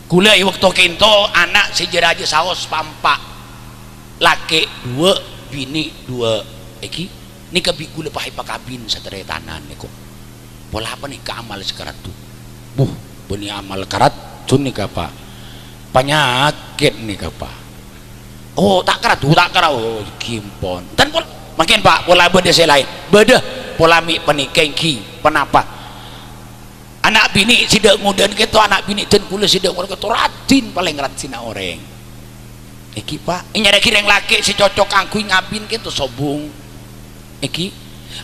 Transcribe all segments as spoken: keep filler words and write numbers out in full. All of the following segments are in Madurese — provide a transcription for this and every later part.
Ghulâ è bâkto kènto ana' sè jâ-rajâ saos pa'-empa', lakè' duwâ', binè' duwâ'. Èngghi, nèka bi' ghulâ pas èpakabin sataretanan nèko. Pola panèka amal sè karaddhu. Buh, bânnè amal karaddhu nèka, Pa'. Panyakèt nèka, Pa'. Oh, ta' karaddhu, ta' kara-, oh, ghi ampon. Enten pol-, mangkèn, Pa', pola bâdâ sè laèn. Bâdâ, pola mè' panèka èngghi. Ponapa? Ana' binè' sè dâ'-ngodâ'ân kènto, ana' binè' dân ghulâ sè dâ'-ngodâ'ân kènto raddhin, palèng raddhinna orèng. Èngghi, Pa', nyarèaghi rèng lakè' sè cocok kaangghuy ngabin kènto sobung. Èngghi.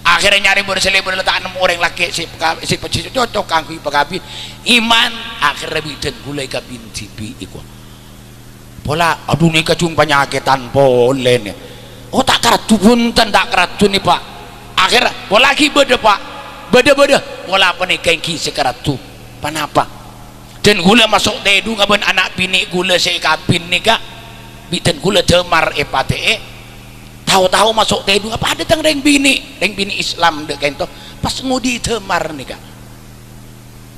Akhèrra nyarè bâr-, sè lè-bârâ ta' nemmo orèng lakè' sè paka-, sè pa-, sè cocok kaangghuy pakabin. Iman, akhèrra bi' dân ghulâ èkabin dhibi' èko. Pola, adhu, nèka jhung panyakètan polè nè. Oh, ta' karaddhu, bhunten, ta' karaddhu nè, Pa'. Akhèrra, pola ghi' bâdâ, Pa'. Bâdâ, bâdâ. Pola panèka èngghi sè karaddhu. Ponapa? Dân ghulâ maso' tèdhungnga bân ana' binè' ghulâ sè èkabin nèka. Bi' dân ghulâ dâmar èpatè'è. Tao-tao maso' tèdhungnga, pas dâteng rèng binè', rèng binè' Islam dâ' kènto. Pas ngodhi'i dâmar nèka.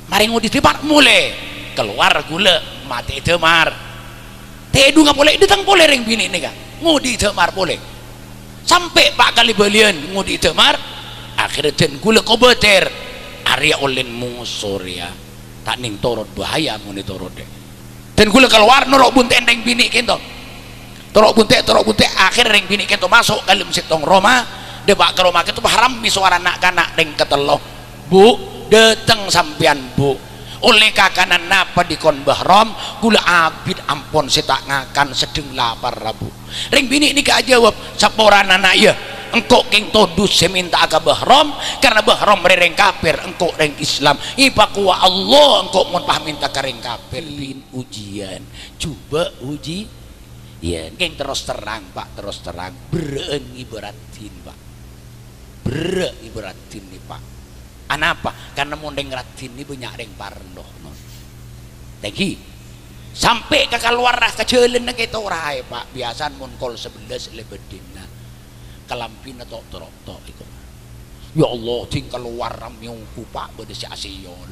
Marè ngodhi'i dâmar, molè. Kalowar ghulâ, matè'è dâmar. Tèdhungnga polè, dâteng polè rèng binè' nèka. Ngodhi'i dâmar polè. Sampè' pa' kalè bâliyân ngodhi'i dâmar. Akhèrra dân ghulâ kobâtèr. Arèya ollèna moso rèya. Ta' nèng torot, bahaya mon ètorot, dâ'. Dân ghulâ kalowar noro' bunte'en rèng binè' kènto. Toro' bunte', toro' bunte', akhèr rèng binè' kènto maso' ka dâlem sèttong roma, dâpa' ka roma kènto pas rammè sowarana na'-kana' rèng katello. "Bu', dâteng sampèyan, Bu'. Ollè kakanan napa dikon Bahrom? Ghulâ abit ampon sè ta' ngakan, sedheng lapar, Bu'." Rèng binè' nèka ajâwâb, "Saporana, Na', yâ. Engko' kèng todus sè mènta'a ka Bahrom, karna Bahrom rè-, rèng kafir, engko' rèng Islam. Èpakowa Allah engko' mon pas mènta ka rèng kafir." Bin ujian, jhubâ' uji-, Iyâ, kèng terros terrang, Pa', terros terrang. Berrâ'ân ngibârâ' dhin, Pa'. Berrâ' ngibârâ' dhin nè, Pa'. Anapa? Karna mon rèng raddhin nè bânnya' rèng parlo, non. Tèngghi. Sampè' ka kalowar ka jhâlânna kèto raè, Pa'. Biyasana mon kol sabellâs lè bâdhina. Kalambhina to'-toro' to' èko. Ya Allah, ding kalowar mèyonggu, Pa', bâdâ sè asèyol,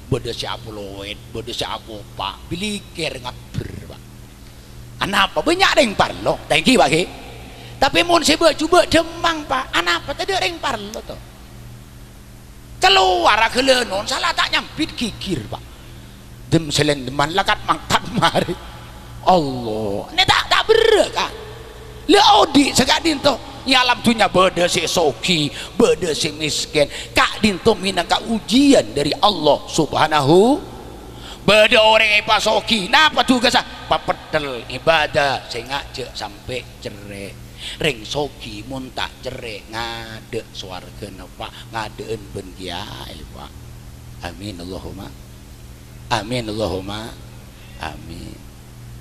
bâdâ sè apolowet, bâdâ sè akopa', bilikèr ngabbher, Pa'. Anapa? Bânnya' rèng parlo. Tèngghi, Pa', ghi. Tapè mon sè bâ'-jhubâ' dhâmmang, Pa', anapa tadâ' rèng parlo, to? Kalowar aghâlânon, sala ta' nyambit ghighir, Pa'. Dem sè lèndemman, la kat-mangkat marè. Allah. Nè ta', ta' berrâ', Ka'. La odi' sè ka'dinto. È alam dhunnya bâdâ sè soghi, bâdâ sè mèskèn. Ka'dinto mènangka ujian dâri Allah Subhanahu. Bâdâ orèng èpasoghi, napa tugassa? Papeddhel, ibadah, sènga' jhâ' sampè' cerrè'. Rèng soghi mon ta' cerrè', ngadâ' sowarghâna, Pa', ngadâ'ân bân kiyaè, Pa'. Amin, Allahumma. Amin, Allahumma. Amin.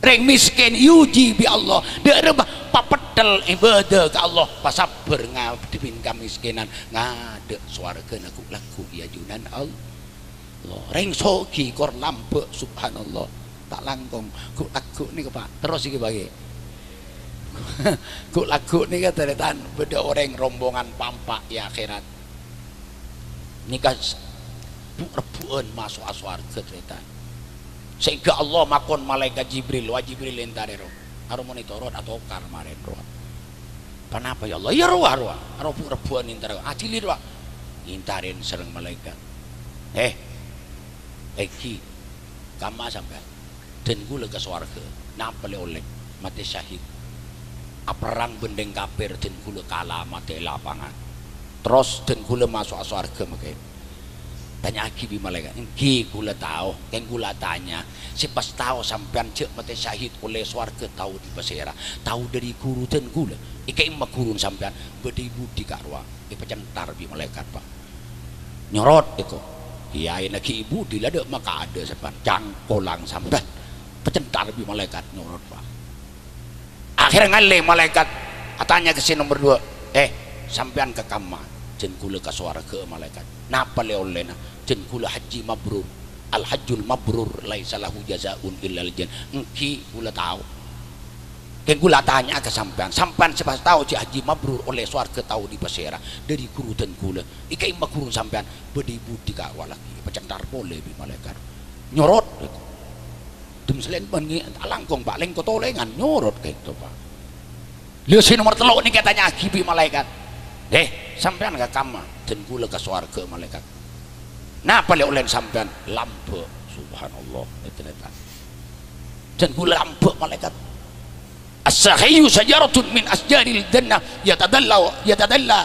Rèng mèskèn èuji bi' Allah. Dâ' remma papeddhel ibadah ka Allah, pasabbhâr ngadhebbhi kamèskènan, ngadâ' sowarghâna ghu'-lagghu' è ajunan Allah. Rèng soghi kor lambâ', subhanallah. Ta' langkong. Ghu'-lagghu' nèka, Pa'. Terros iki, Pa', ghi. Ghu'-lagghu' nèka tarètan bâdâ orèng rombongan pa'-empa' è akhèrat. Nèka s-, bu'-rebbhu'ân maso'a sowarghâ, tarètan. Sèngghâ Allah makon malaèkat Jibril, "Wa Jibril, entarè, ro." Aro mon ètorot atokar marèn, ro. "Ponapa, ya Allah?" "Iyâ, rowa, rowa. Aro bu'-rebbhu'ân entarè. Adili, rowa." Entarèn sareng malaèkat. "Eh, èngghi, kamma sampèyan?" "Dân ghulâ ka sowarghâ." "Napa lè-ollè?" "Matè syahid. Aperrang bân rèng kafir, dân ghulâ kala matè è lapangan. Terros dân ghulâ maso'a sowarghâ mangkèn." Tanya'aghi bi' malaèkat. "Èngghi, ghulâ tao. Kèng ghulâ atanya, sè pas tao sampèyan jhâ' matè syahid ollè sowarghâ tao dâri pasèra?" "Tao dâri ghuru dân ghulâ." "Èka'imma ghuruna sampèyan?" "Bâdâ è budi ka'rowa." Èpacenthar bi' malaèkat, Pa'. Nyorot èko. Iyâ, ènaghi è budi la dâ' maka adâ' sampèyan. Cangkolang sampèyan. Pacenthar bi' malaèkat nyorot, Pa'. Akhèrra ngalè malaèkat, atanya ka sè nomer duwâ', "Eh, sampèyan ka kamma?" "Dân ghulâ ka sowarghâ, malaèkat." "Napa lè-ollèna?" "Dân ghulâ hajji mabrur. Al-hajjul mabrur laisa lahu jazaun illal jan-." "Èngghi, ghulâ tao. Kèng ghulâ atanya'a ka sampèyan. Sampèyan sè pas tao jhâ' hajji mabrur ollè sowarghâ tao dâri pasèra?" "Dâri ghuru dân ghulâ." "Èka'imma ghuruna sampèyan?" "Bâdâ è budi ka'rowa laghi." Èpacenthar polè bi' malaèkat. Nyorot. Dum sèlèn bân ngi-, alangkong, Pak, lèng kotolèngan nyorot ka'dinto, Pak. Lha sè nomer tello' nèka ètanya'aghi bi' malaèkat. "Eh, sampèyan ka kamma?" "Dân kaulâ ka sowarga, Malaèkat." "Napa lè-ollèna sampèyan?" "Lambâ'." Subhanallah, nèka tarètan. "Dân kaulâ lambâ', Malaèkat." "As-sakhiyyu syajaratun min asjaril jannah yatadalla, yatadalla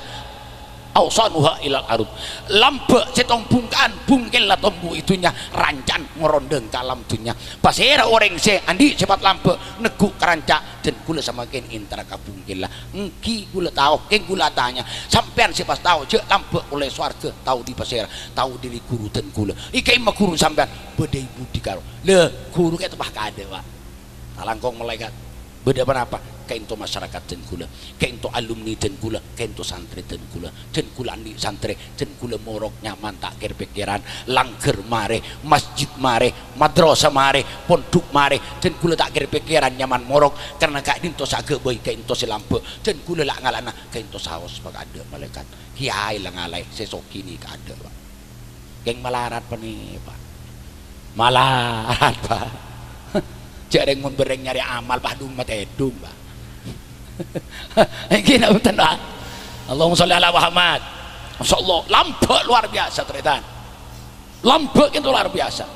aghsanuha ilal ard." Lambâ' sèttong bhungka'an bhungkella tombu è dhunnya, ranca'an ngorondhâng ka alam dhunnya. Pasèra orèng sè andi' sèpat lambâ', neggu' ka ranca', dân kaulâ samangkèn entara ka bhungkella. Ènggi kaulâ tao, kèng kaulâ atanya, sampèyan sè pas tao jâ' lambâ' ollè sowarga, tao dâri pasèra? Tao dâri ghuru dân kaulâ. Ènggi ma' ghuru sampèyan? Bâdâ è budi karo. Lha, ghuru ka'dinto pas kaadâ', Pak. Alangkong malaèkat. "Bâdâ ponapa?" "Ka'dinto masyarakat dân kaulâ, ka'dinto alumni dân kaulâ, ka'dinto santrè dân kaulâ. Dân kaulâ andi' santrè, dân kaulâ morok nyaman ta' kèr-pèkkèran, langghâr marè, masjid marè, madrasah marè, pondhuk marè. Dân kaulâ ta' kèr-pèkkèran nyaman morok, karna ka'dinto sè aghâbây, ka'dinto sè lambâ'. Dân kaulâ la ngala'ana, ka'dinto saos pakaadâ', Malaèkat. Kèyaè la ngalaè, sè soghi nèka kaadâ', Pak." Kèng malarat panèka, Pak. Malarat, Pak. Jâ' rèng mon bâreng nyarè amal, pas dhung matèdhung, Pak. Ènggi napa bhunten, Pak? Allahumma sholli ala Muhammad. Masya Allah, lambâ' luar biasa, tarètan. Lambâ' ka'dinto luar biasa.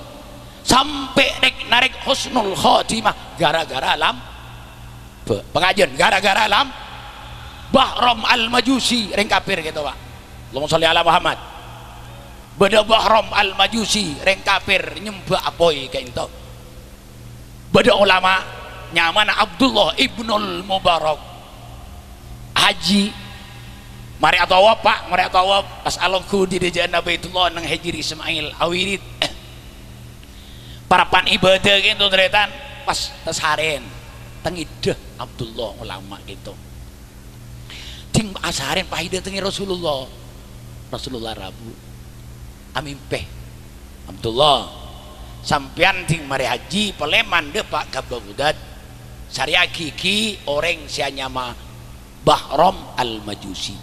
Sampè' rèk-narèk husnul khotimah gara-gara lam- Bâ-, pangajiyân gara-gara lam-, Bahrom Al-Majusi, rèng kafir ka'dinto, Pak. Allahumma sholli ala Muhammad. Bâdâ Bahrom Al-Majusi, rèng kafir nyembhâ apoy ka'dinto. Bâdâ ulama nyamana Abdullah Ibnul Mubarak. Haji, marè atawaf, Pak, marè atawaf, pas alongghu dâri jâ'na Baitullah neng Hijri Ismail, awirid. Parappa'na ibâdâ ka'dinto, tarètan, pas tasarèn. Tèngèdhâ Abdullah ulama ka'dinto. Ding asarèn pas èdâtengngè Rasulullah. Rasulullah rabu. Amimpè. "Abdullah, sampèyan ding marè haji, palèman dâpa' ka Baghdad. Sarèyaghi ghi orèng sè anyama Bahrom Al-Majusi.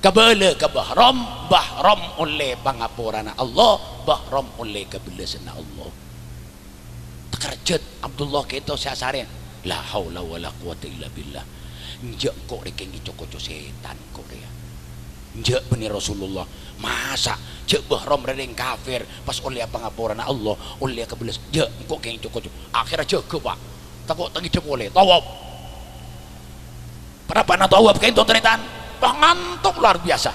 Kabâlâ ka Bahrom, Bahrom ollè pangaporana Allah, Bahrom ollè kabellâsânna Allah." Takerjhât Abdullah ka'dinto sè asarèn. "La haula wala quwwata illa billah. Enjâ' engko' rè kèng èco-koco sètan engko' rèya. Enjâ' bânnè Rasulullah. Masa' jâ' Bahrom rè rèng kafir, pas ollè pangaporana Allah, ollè kabellâs. Enjâ' engko' kèng èco-koco." Akhèrra jâgâ, Pak. Tako' tèngèdhâ polè. Tawaf. Parappa'na tawaf ka'dinto, tarètan, pangantok luar biasa.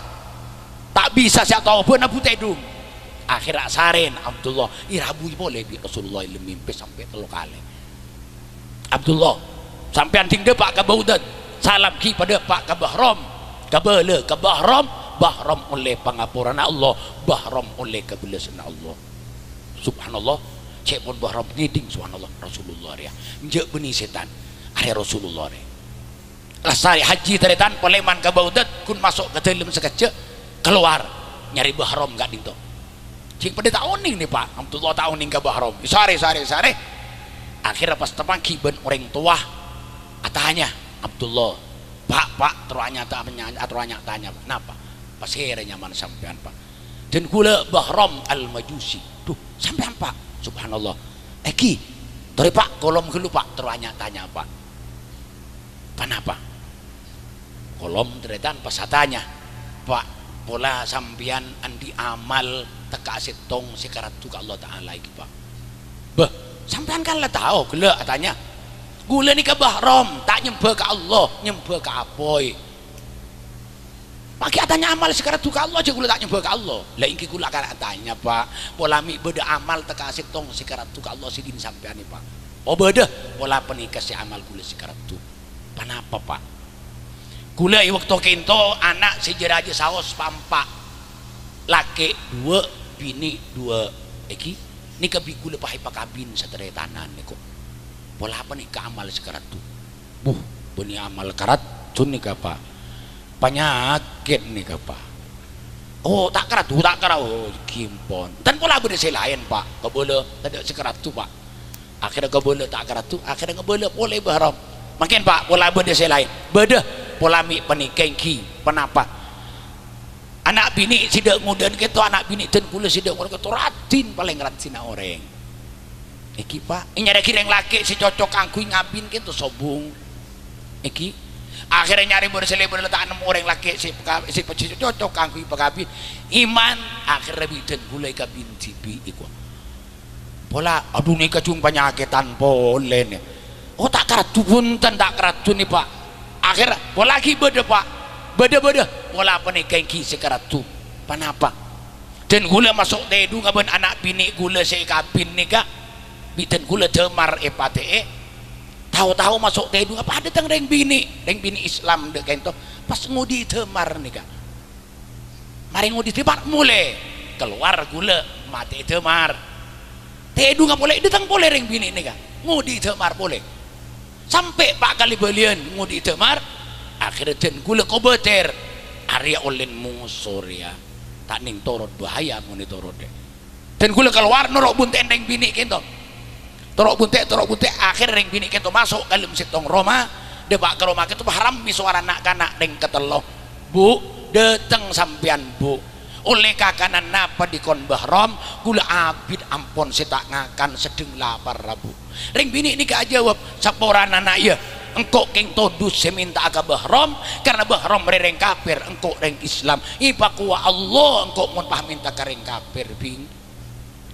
Ta' bisa sè atawaf bân abu tèdhung. Akhèrra asarèn Abdullah, èrabuwi polè bi' Rasulullah è dâlem mimpè sampè' tello kalè. "Abdullah, sampèyan ding dâpa' ka Baghdad, salam ghi padâpa' ka Bahrom. Kabâlâ ka Bahrom, Bahrom ollè pangaporana Allah, Bahrom ollè kabellâsânna Allah." Subhanallah, cè' pon Bahrom ngèdhing, subhanallah, Rasulullah rèya. Enjâ' bânnè sètan, arèya Rasulullah rèya. Lastarè haji, tarètan, palèman ka Baghdad, ghun maso' ka dâlem sakejjhâ', kalowar nyarè Bahrom ka'dinto. Sè padâ ta' onèng nè, Pak, Abdullah ta' onèng ka Bahrom. Sarè, sarè, sarè. Akhèrra pas tapanggi bân orèng towa, atanya Abdullah, "Pak, Pak, terro anya-, tanya, terro anya-tanya, Pak. Napa? Pasèra nyamana sampèyan, Pak?" "Dân kaulâ Bahrom Al-Majusi." "Dhu, sampèyan, Pak?" "Subhanallah." "Ènggi, torè, Pak, kolom ghâllu, Pak, terro anya-tanya, Pak." "Panapa?" "Kolom, tarètan, pas atanya, Pak, pola sampèyan andi' amal tekka'a sèttong sè karaddhu ka Allah Ta'ala ènggi, Pak." "Bâh, sampèyan kan la tao ghellâ' atanya. Kaulâ nèka Bahrom, ta' nyembhâ ka Allah, nyembhâ ka apoy. Mangkèn atanya amal sè karaddhu ka Allah, jâ' kaulâ ta' nyembhâ ka Allah." "La ènggi kaulâ kan atanya, Pak, pola mè' bâdâ amal tekka'a sèttong sè karaddhu ka Allah sè dhin sampèyan, Pak." "Oh, bâdâ, pola panèka sè amal kaulâ sè karaddhu." "Panapa, Pak?" "Kaulâ è bâkto ka'dinto ana' sè jâ-rajâ saos pa'-empa'. Lakè' duwâ', binè' duwâ'. Ènggi, nèka bi' kaulâ pas èpakabin sataretanan nèko. Pola panèka amal sè karaddhu." "Buh, bânnè amal karaddhu nèka, Pak. Panyakèt nèka, Pak." "Oh, ta' karaddhu, ta' karaddhu." "Oh, ènggi pon. Tan pola bâdâ sè laèn, Pak. Kabâlâ tadâ' sè karaddhu, Pak." Akhèrra kabâlâ ta' karaddhu, akhèrra ngabâlâ polè Bahrom. "Mangkèn, Pak, pola bâdâ sè laèn." "Bâdâ, pola mè' panèka ènggi. Panapa?" "Ana' binè' sè dâ'-ngodâ'ân ka'dinto, ana' binè' dân kaulâ sè dâ'-ngodâ'ân ka'dinto raddhin, palèng raddhinna orèng. Èngghi, Pa', nyarèaghi rèng lakè' sè cocok kaangghuy ngabin kènto sobung. Èngghi. Akhèrra nyarè bâr-, sè lè-bârâ ta' nemmo rèng lakè' sè paka-, sè pa-, sè cocok kaangghuy pakabin. Iman, akhèrra bi' dân ghulâ èkabin dhibi' èkowa. Pola, adhu, nèka jhung panyakèdhân polè nè. Oh, ta' karaddhu, bhunten, ta' karaddhu nè, Pa'. Akhèrra, pola ghi' bâdâ, Pa'. Bâdâ, bâdâ. Pola panèka èngghi sè karaddhu. Ponapa? Dân ghulâ maso' tèdhungnga bân ana' binè' ghulâ sè èkabin nèka, bi' dân ghulâ dâmar èpatè'è. Tao-tao maso' tèdhungnga padâ tang rèng binè', rèng binè' Islam dâ' kènto, pas ngodi'i dâmar nèka. Marè ngodi'i dâmar, molè kalowar ghulâ, matè'è dâmar. Tèdhungnga polè, dâteng polè rèng binè' nèka, ngodi'i dâmar polè. Sampè' pa' kalè bâliyân ngodi'i dâmar, akhèrra dân ghulâ kobâtèr, "Arèya ollèna moso rèya, ta' nèng torot, bahaya mon ètorot rè." Dân ghulâ kalowar noro' bunte'en rèng binè' kènto. Toro' bunte', toro' bunte', akhèrra rèng binè' kènto maso' ka dâlem sèttong roma, dâpa' ka roma kènto, pas rammè sowara na'-kana' rèng katello, "Bu', dâteng sampèyan, Bu'. Ollè kakanan napa dâri kon Bahrom? Ghulâ abit ampon sè ta' ngakan, sedheng lapar, Bu'." Rèng binè' nèka ajâwâb, "Saporana, Na', yâ. Engko' kèng todus sè mènta'a ka Bahrom, karna Bahrom rè rèng kafir, engko' rèng Islam. Èpakowa Allah engko' mon pas mènta ka rèng kafir, Bhing."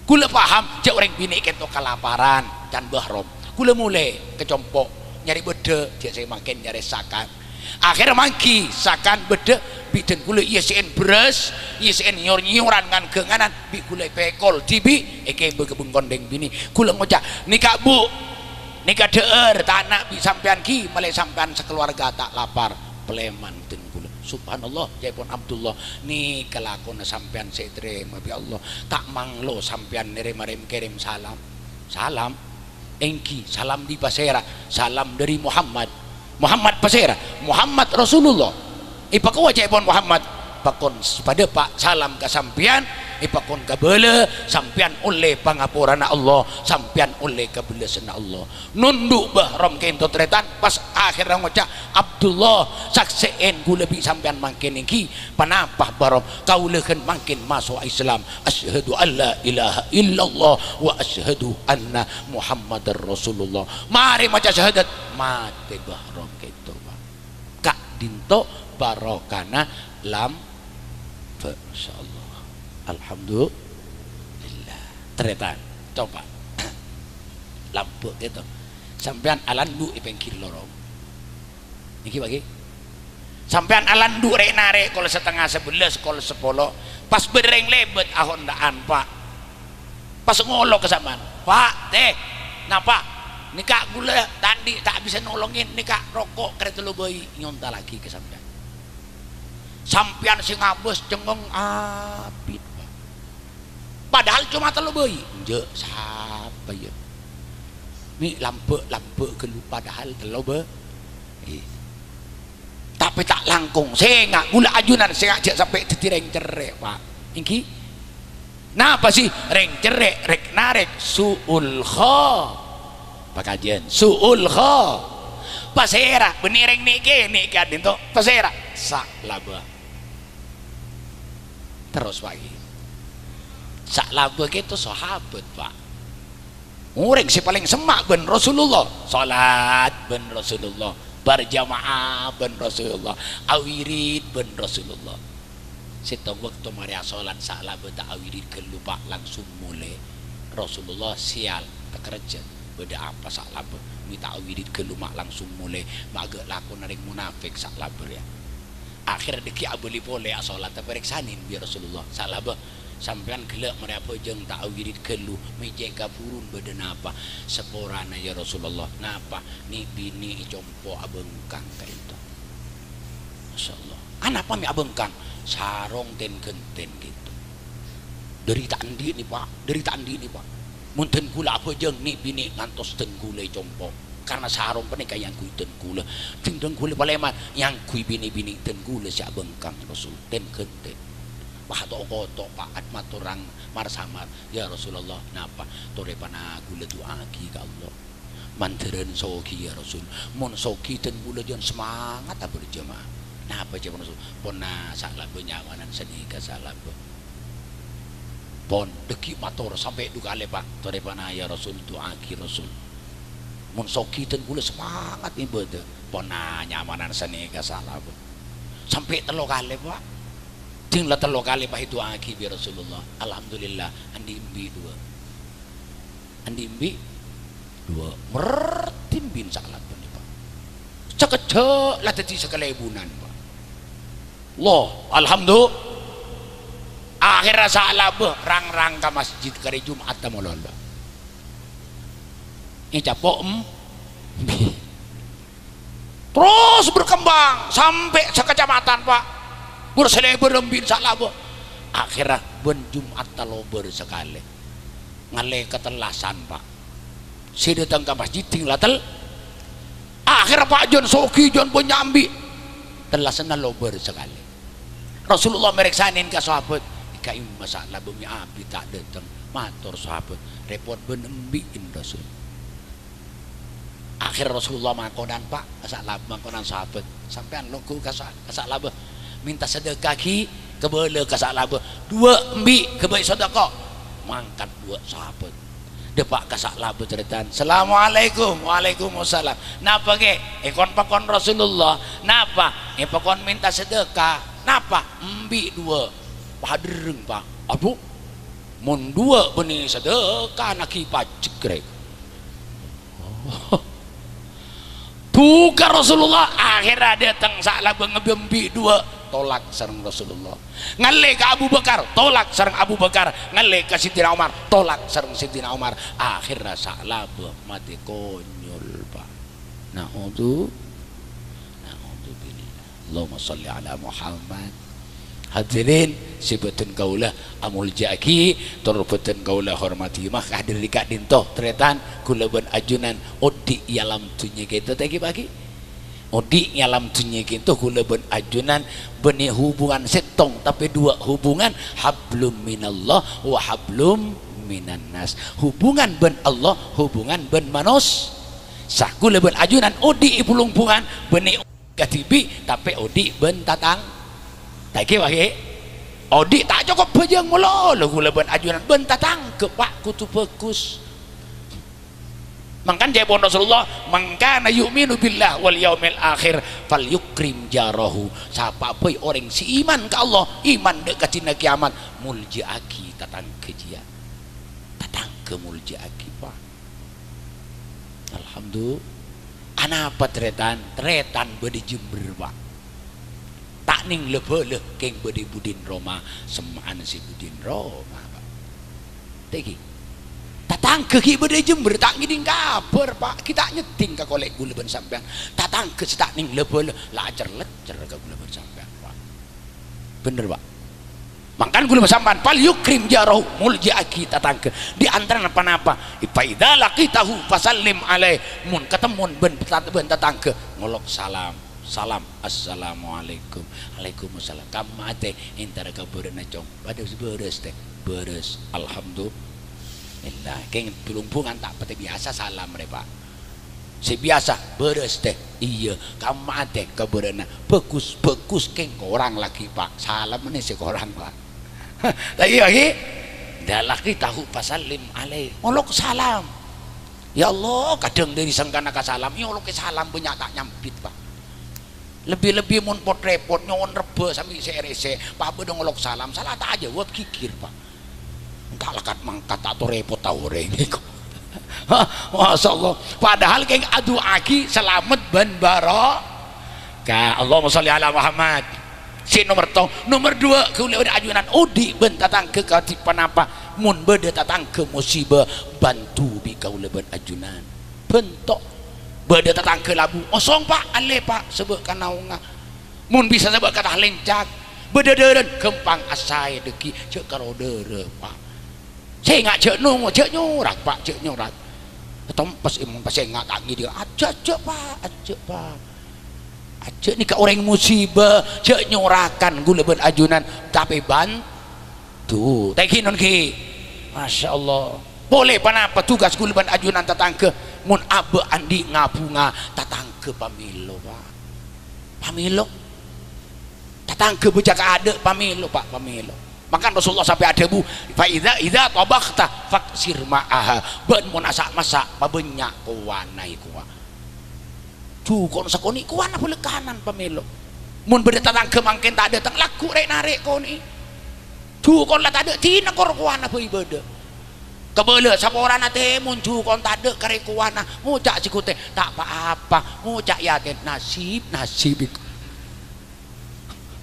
Ghulâ paham, jhâ' orèng binè' kènto kalaparan, can Bahrom. Ghulâ molè ka compo', nyarè bâddhâ, jhâ' sè mangkèn nyarè sakan. Akhèrra mangghi sakan bâddhâ, bi' dân ghulâ èyessè'è bherrâs, èyessè'è nyor-nyoran ngan-ghânganan, bi' ghulâ èpèkol dhibi', èkembâ ka bengkon rèng binè'. Ghulâ ngoca', "Nèka, Bu', nèka dhâ'âr, tana' bi' sampèyan ghi, malè sampèyan sakalowarga ta' lapar." Palèman dân ghulâ. Subhanallah, ca'èpon Abdullah, "Nèka lakona sampèyan sè ètarèma bi' Allah. Ta' manglo sampèyan nèrèma rèm-kèrèm salam." "Salam?" "Èngghi, salam dâri pasèra?" "Salam dâri Muhammad." "Muhammad pasèra?" "Muhammad Rasulullah." "Èpakowa ca'èpon Muhammad." "Pakon s-, padâ, Pa', salam ka sampèyan, èpakon kabâlâ, sampèyan ollè pangaporana Allah, sampèyan ollè kabellâsânna Allah." Nondhu' Bahrom kènto tarètan, pas akhèrra ngoca', "Abdullah, saksè'è ghulâ bi' sampèyan mangkèn èngghi." "Ponapa, Bahrom?" "Kaulâ ghân mangkèn maso'a Islam. Asyhadu an la ilaha illallah wa asyhadu anna Muhammadar Rasulullah." Marè maca syahadat, matè Bahrom kènto, Pa'. Ka'dinto barokana lam-, Masya Allah. Alhamdulillah. Tarètan, coba. Lambâ' kèto. Sampèyan alandhu' è pèngghir lorong. Nèkè, Pa', ghi. Sampèyan alandhu' rè'-narè' kol satengnga sabellâs, kol sapolo. Pas bâdâ rèng lèbât ahonda'an, Pa'. Pas ngolok ka sampèyan, "Pa', tè, napa? Nèka ghulâ ta' andi' ta' bisa nolongè, nèka roko' karè tello bâi nyontallaghi ka sampèyan." Sampèyan sè ngabâs cengngeng abit, Pa'. Padahal coma tello bâi. Enjâ', sapa, yâ? Mè' lambâ'-lambâ' ghâllu padahal tello bâi. Tapè ta' langkong. Sènga', ghulâ ajunan sènga' jhâ' sampè' dhâddhi rèng cerrè', Pa'. Èngghi? Napa sè rèng cerrè', rè'-narè' su'ul kha-, pakajiyân, su'ul kha-, pasèra? Bânnè rèng nè'-kènè' ka'dinto. Pasèra? Sa'labah. Terros, Pa', ghi. Sa'labah kèto sahabat, Pa'. Orèng sè palèng semma' bân Rasulullah, salat bân Rasulullah, berjamaah bân Rasulullah, awirid bân Rasulullah. Sèttong bâkto marè asolat, Sa'labah ta' awirid ghâllu, Pa', langsung molè. Rasulullah sèyal, takerrejjhâ, "Bâdâ apa, Sa'labah? Mè' ta' awirid ghâllu ma' langsung molè, ma' ghâ' lakona rèng monafèk, Sa'labah, yâ." Akhèrra dhâggi' abâli polè asolat, tapèrèksanè bi' Rasulullah, "Sa'labah, sampèyan ghellâ' marè abhâjâng ta' awirid ghâllu, mè' cè' kabhurun bâdâ napa?" "Saporana, yâ Rasulullah." "Napa?" "Nè'-binè' è compo' abhângkang ka'dinto." Masya Allah. "Anapa mè' abhângkang?" "Sarong ten-ghânten ka'dinto. Dâri ta' andi' nè, Pa', dâri ta' andi' nè, Pa'. Mon dân ghulâ abhâjâng nè'-binè' ngantos dân ghulâ è compo'. Karna sarong panèka èangghuy dân ghulâ. Dân, dân ghulâ palèman èangghuy binè'-binè' dân ghulâ sè abhângkang, Rasul, ten-ghânten." Pas to'-koto', Pa', mator rèng mar-samar, "Yâ Rasulullah, napa?" "Torè pana ghulâ du'aaghi ka Allah. Mandhârân soghi, yâ Rasul. Mon soghi, dân ghulâ jhân semangat aberjamaah." "Napa ca'èpon Rasul?" "Ponna Sa'labah nyamanna sanèka, Sa'labah. Pon, dhâggi' mator sampè' du kalè, Pak. Torè, "Pana, ya Rasul, du'aaghi, Rasul. Mon soghi dân kaulâ semangat ibadah." Pon, nyamanan sanèka sala, Bu. Sampè' tello kalè, Pak. Ding la tello kalè, Pak, èdu'aaghi bi' Rasulullah. Alhamdulillah, andi' embi' duwâ'. Andi' embi' duwâ'. Merrè embi' sala bân, Pak. Sakejjhâ' la dhâddhi sakalèbunan, Pak. Allah, alhamdulillah. Akhèrra salabâ rang-rang ka masjid karè Jum'atta malolo. Ècapo' em-, terros berkembang sampè' sakacamatan, Pak. Bâr salabâ embi' salabâ. Akhèrra bân Jum'atta lobâr sakalè. Ngallè katellasan, Pak. Sè dâteng ka masjid ding la tel-, akhèrra, Pak, jân soghi, jân bânnya' embi'. Tellasanna lobâr sakalè. Rasulullah marèksanè ka sahabat, "Ènggi, Imam, salabâ mè' abit ta' dâteng." Mator sahabat, "Rèpot bân embi'en, Rasul." Akhèrra Rasulullah makonan, Pak, ka salabâ, makonan sahabat, "Sampèyan longghu ka sa-, ka salabâ, mènta sadhâka'aghi, kabâlâ ka salabâ. Duwâ' embi' ghâbây sadhâka." Mangkat duwâ' sahabat. Dâpa' ka salabâ, tarètan, "Assalamualaikum." "Waalaikumsalam." "Napa, Kè?" "Èkon-pakon Rasulullah." "Napa?" "Èpakon mènta sadhâka." "Napa?" "Embi' duwâ'." Padhâreng, Pak. Abu, mon duwâ' bânnè sadhâkana ghi' pajek, rè. Duka Rasulullah, akhèrra dâteng salabâ ngabâ embi' duwâ', tolak sareng Rasulullah. Ngallè ka Abu Bakar, tolak sareng Abu Bakar. Ngallè ka Sayyidina Umar, tolak sareng Sayyidina Umar. Akhèrra salabâ matè konyol, Pak. Na'udzu-, na'udzubillah. Allahumma sholli ala Muhammad. Hadirin sè bhâdhân kaulâ amoljâ'aghi, tor bhâdhân kaulâ hormadhi, maka hadir è ka'dinto, tarètan, kaulâ bân ajunan odi' è alam dhunnya kènto, ta' ghi, Pak, ghi? Odi' è alam dhunnya kènto, kaulâ bân ajunan bânnè hubungan sèttong, tapè duwâ' hubungan, hablum minallah wa hablum minannas. Hubungan bân Allah, hubungan bân manos-, sa-, kaulâ bân ajunan odi' è Pulung Bungan, bânnè kadhibi', tapè odi' bân tatang-, ta' ghi, Pak, ghi? Odi' ta' cokop bhâjâng malolo, kaulâ bân ajunan bân tatangghâ, Pak, kodhu bhâghus. Mangkana ca'èpon Rasulullah, "Man kana yu'minu billah wal yaumil akhir falyukrim jarahu." Sapa bhâi orèng sè iman ka Allah, iman dâ' ka dina kèyamat, moljâ'aghi tatangghâ jiyâ. Tatangghâ moljâ'aghi, Pak. Alhamdulillah. Anapa tarètan? Tarètan bâdâ è Jember, Pak. Ta' nèng la-bâlâ kèng bâdâ è budin roma, semma'an sè budin roma, Pak. Ta' ghi. Tatangghâ ghi' bâdâ è Jember, ta' ngèdhing kabhâr, Pak. Ghi' ta' nyèddhing ka kolè' kaulâ bân sampèyan. Tatangghâ sè ta' nèng la-bâlâ, la acer-lècèr ka kaulâ bân sampèyan, Pak. Bhender, Pak. Mangkana kaulâ bân sampèyan, "Fal yukrim jarahu," moljâ'aghi tatangghâ. Di antarana ponapa? "Fa idza laqitahu fasallim alaih." Mon katemmon bân, bân tatangghâ, ngolok salam. Salam, "Assalamualaikum." "Waalaikumsalam." "Kamma atè, èntara kabhârâna, Cong?" "Padâ bârâs, Tè." "Bârâs." "Alhamdulillah." Kèng Pulung Bungan ta' patè biyasa salam rè, Pak. Sè biyasa, "Bârâs, Tè." "Iyâ." "Kamma atè kabhârâna?" "Bhâghus." "Bhâghus kèng korang laghi, Pak. Salam nè sè korang, Pak." Ta' iyâ, ghi? "Idza laqitahu fasallim alaih." Ngolok salam. Ya Allah, kadhâng dâri sangkana ka salam, èolokè salam bânnya' ta' nyambit, Pak. Lebbi-lebbi mon pot-rèpot, nyo'on rebbhâ sambi sè rèsè, pas bâdâ ngolok salam, sala ta' ajâwâb ghighir, Pak. Engka' lekat mangkat, ta' tao rèpot tao orèng nèko. Hah, Masya Allah. Padahal kèng adu'aaghi salamet bân barokah. Allahumma sholli ala Muhammad. Sè nomer to-, nomer duwâ', kaulâ bân ajunan odi' bân tatangghâ kadhi ponapa. Mon bâdâ tatangghâ musibah, bantu bi' kaulâ bân ajunan. Bento. Bâdâ tatangghâ labu, osong, Pak, allè, Pak, sabâ' ka naongnga. Mon bisa sabâ' ka tahlèncak. Bâdâ dârân, ghâmpang assaè dâggi', jhâ' karo dârâ, Pak. Sènga' jhâ' nongo, jhâ' nyorak, Pak, jhâ' nyorak. Tompes, mon pas sènga' ta' ngèdhing, "Ajjhâ', ajjhâ', Pak, ajjhâ', Pak." Ajjhâ' nèka orèng musibah, jhâ' nyorakan kaulâ bân ajunan, tapè ban-, Tuh, ta' ghi non ghi. Masya Allah. Polè ponapa tugas kaulâ bân ajunan tatangghâ? Mon abâ' andi' ngabhunga, tatangghâ pamèlo, Pak. Pamèlo. Tatangghâ bâjâ kaadâ', pamèlo, Pak, pamèlo. Mangkana Rasulullah sampè' adhâbu, "Fa idza, idza tabakhta faksir ma'aha." Bân mon assa'-massa', pabânnya' kowana è kowa. Jukon sakonè' kowana bâlâkkanan pamèlo. Mon bâdâ tatangghâ mangkèn ta' dâteng, lagghu' rè'-narè' konè'è. Jukon la tadâ' dina kor kowana bhâi bâdâ. Kabâlâ saporana tèmon jukon tadâ' karè kowana, ngoca' sè ghutè, "Ta' pa-apa," ngoca' è atè, "Nasib, nasib iku."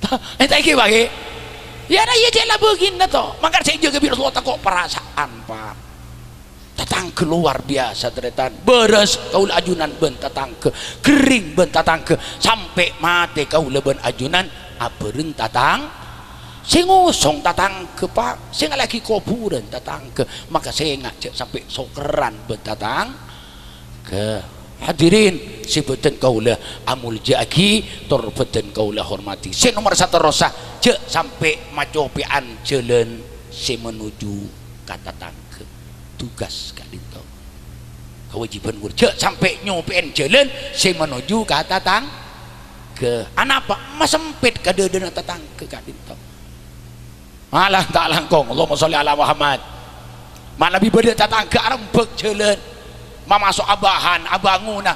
Ta-, ènta' èngghi, Pak, ghi? Iyâ, na, iyâ, cè' la bâgina, to. Mangkana sè èjâgâ bi' Rasulullah tako' parasaan, Pak. Tatangghâ lowar biyasa, tarètan. Bârâs kaulâ ajunan bân tatangghâ. Ghering bân tatangghâ. Sampè' matè kaulâ bân ajunan abhâreng tatang-, sè ngosong tatangghâ, Pak. Sè ngalè'aghi kobhurân tatangghâ. Maka sènga' jhâ' sampè' sokerran bân tatang-, Ghâ-, hadirin sè bhâdhân kaulâ amoljâ'aghi, tor bhâdhân kaulâ hormadhi. Sè nomer saterrossa, jhâ' sampè' macopè'an jhâlân sè manoju ka tatangghâ. Tugas ka'dinto. Kawâjibhân ghuru, jhâ' sampè' nyopè'è jhâlân sè manoju ka tatangghâ. Anapa? Masempit kadhâdhâna tatangghâ ka'dinto. Malah ta' langkong, Allahumma sholli ala Muhammad. Manabi bâdâ tatangghâ arembhâk jhâlân, mamaso' abâhân, abângona.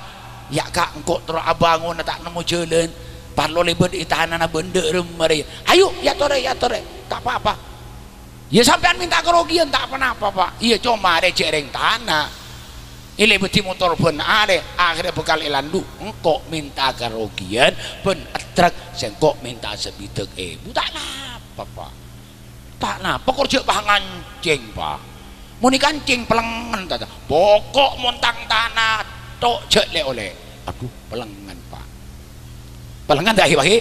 "Yâ, Ka', engko' terro abângona ta' nemmo jhâlân. Parlo lèbât è tanana bân dâ' remma rèya." "Ayo, yâ torè, yâ torè. Ta' pa-apa." "Yâ, sampèyan mènta karogiyân ta' pa-napa, Pa'." "Iyâ, coma arèya jhâ' rèng tana. Èlèbâdhi motor bân arè, akhèrra bhâkal èlandu'. Engko' mènta karogiyân bân ètrek, sèngko' mènta sabidhâk èbu." "Ta' napa, Pa'." Ta' napa, kor jhâ' pas ngancèng, Pa'. Mon èkancèng, pèlengngen, ta', ta'. Pokok mon tang tana, to' jhâ' lè-olè. Adhu, pèlengngen, Pa'. Pèlengngen, ta', ghi, Pa', ghi?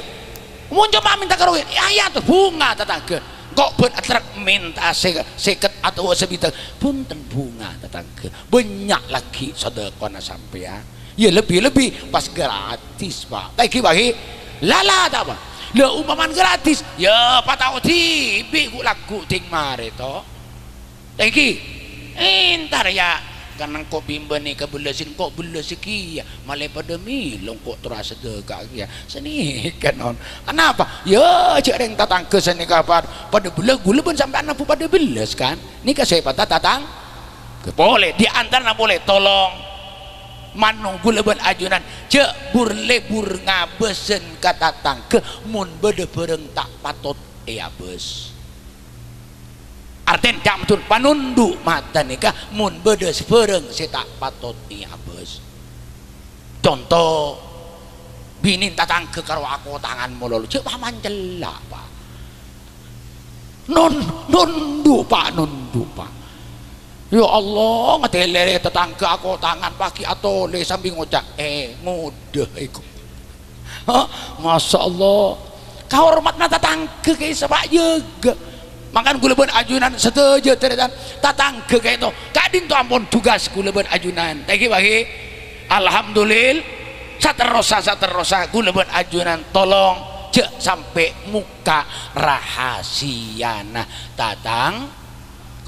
Mon coma mènta karo, yâ, yâ, to, bhunga tatangghâ. Engko' bân ètrek mènta sè-, sèket otabâ sabidhâk. Bhunten, bhunga tatangghâ. Bânnya' lagghi' sadhâkona sampèyan. Yâ, lebbi-lebbi pas gratis, Pa'. Ta' ghi, Pa', ghi? Lala ta', Pa'? La, umpamana gratis, yâ, patao dhibi' ghu-, lagghu' dhing marè, to. Ta' ghi? Èntar, yâ, kan engko' bimbâna kabellâs, engko' bellâs kèya, malè padâ mèlo engko' terro asadhâka'a kèya. Sanèka, non. Anapa? Yâ, jhâ' rèng tatangghâ sanèka pa-, padâ bellâs, ghulâ bân sampèyan abu padâ bellâs, kan? Nèka sè pata tatang-, polè, di antarana polè, tolong. Mano ghulâ bân ajunan, jhâ' bur-lebur ngabâsân ka tatangghâ mon bâdâ bârâng ta' patot èabâs. Artèna, ca'na, panondhu' mata nèka mon bâdâ bârâng sè ta' patot èabâs. Conto, binèna tatangghâ karo akotangan malolo, jhâ' pas mancella', Pa'. Non-, nondhu', Pa', nondhu', Pa'. Ya Allah, ngatèlè tatangghâ akotangan paghi' atolè sambi ngoca', "Eh, ngodâ iku." Hah? Masya Allah. Kahormadhâna tatangghâ ka'issa', Pa', jâgâ. Mangkana ghulâ bân ajunan sadhâjâ, tarètan, tatangghâ ka'dinto. Ka'dinto ampon tugas ghulâ bân ajunan. Ta' ghi, Pa', ghi? Alhamdulillah. Saterrossa, saterrossa, ghulâ bân ajunan tolong jhâ' sampè' mokka' rahasiana tatang-,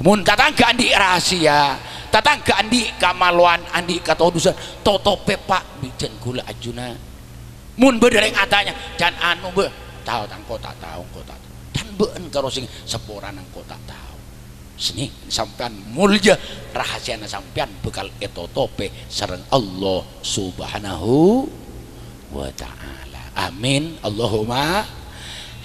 mon tatangghâ andi' rahasia, tatangghâ andi' kamalowan, andi' katodusan, totobhi, Pa', bi' jhân ghulâ ajunan. Mon bâdâ rèng atanya, "Can anu, Bâ'?" "Tao, ta' engko' ta' tao, engko' ta' tao." "Can bâ'ân karo sè saporana engko' ta' tao." Sènè, sampèyan molja, rahasiana sampèyan bhâkal ètotobhi sareng Allah Subhanahu wa Ta'ala. Amin. Allahumma.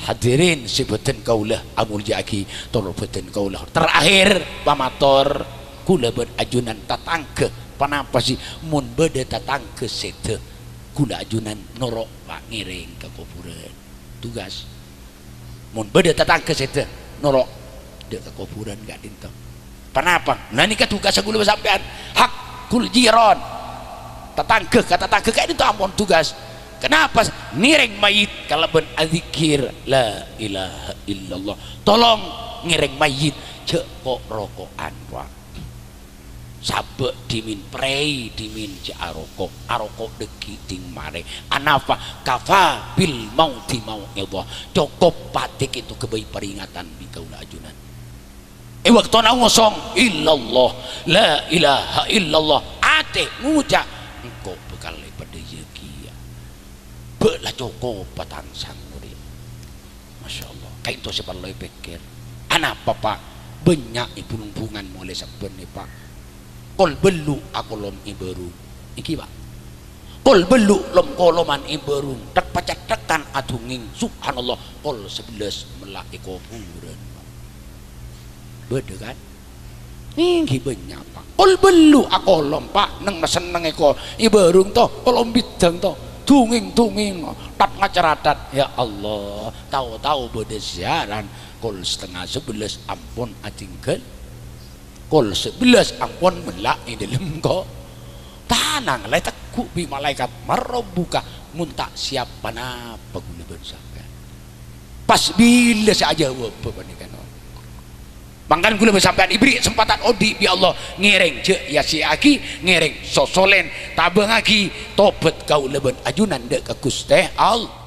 Hadirin sè bhâdhân kaulâ amoljâ'aghi, tor bhâdhân kaulâ. Terakhir, pamator, ghulâ bân ajunan tatangghâ. Ponapa sè mon bâdâ tatangghâ sèdhâ, ghulâ ajunan noro', Pa', ngèrèng ka kobhurân. Tugas. Mon bâdâ tatangghâ sèdhâ noro' dâ' ka kobhurân ka'dinto. Ponapa? Nah, nèka tugassa ghulâ sampèyan. Haqqul jiran. Tatangghâ ka tatangghâ ka'dinto ampon tugas. Kenapa? Ngèrèng mayyit kalabân adzikir la ilaha illallah. Tolong ngèrèng mayyit, jhâ' ko'-roko'an, Pa'. Sabâ' dhimèn, prèi dhimèn jhâ' aroko', aroko' dhâggi' dhing marè. Anapa? Kafa bil mauti mau'idhah. Cokop patè kèto ghâbây parèngatan bi' kaulâ ajunan. È bâktona ngosong, illallah, la ilaha illallah. Atè ngoca', "Engko' bhâkal èpadâjâ kèya." Bâ' la cokop patang sanggurè. Masya Allah. Ka'dinto sè parlo èpèkkèr. Napa, Pa'? Bânnya' è bhung-bhungan molaè sabbhân nè, Pa'. Kol bâllu' akolom è bârung. Èngghi, Pa'. Kol bâllu' lom-koloman è bârung. Tek-pacettekan adhungèng. Subhanallah, kol sabellâs mella' è kobhurân, Pa'. Bâdâ, kan? Èngghi bânnya', Pa'. Kol bâllu' akolom, Pa', neng-, senneng è ko-, è bârung to, kolom bidâng to. Dhungèng-dhungèng, tat-ngacaratat. Ya Allah, tao-tao bâdâ siaran, kol satengnga sabellâs ampon adhingghâl. Kol sabellâs ampon mella' è dâlem ko-, tanang, la ètegghu' bi' malaèkat, "Man rabbuka?" Mon ta' siap, ponapa ghuna bân sampèyan? Pas bilâ sè ajâwâbbhâ panèka, no? Mangkana kaulâ bân sampèyan èberri' sempatan odi' bi' Allah, ngèrèng jhâ' èya-sèya'aghi, ngèrèng sosolèn, tabângaghi, tobat kaulâ bân ajunan dâ' ka Ghustè Allah.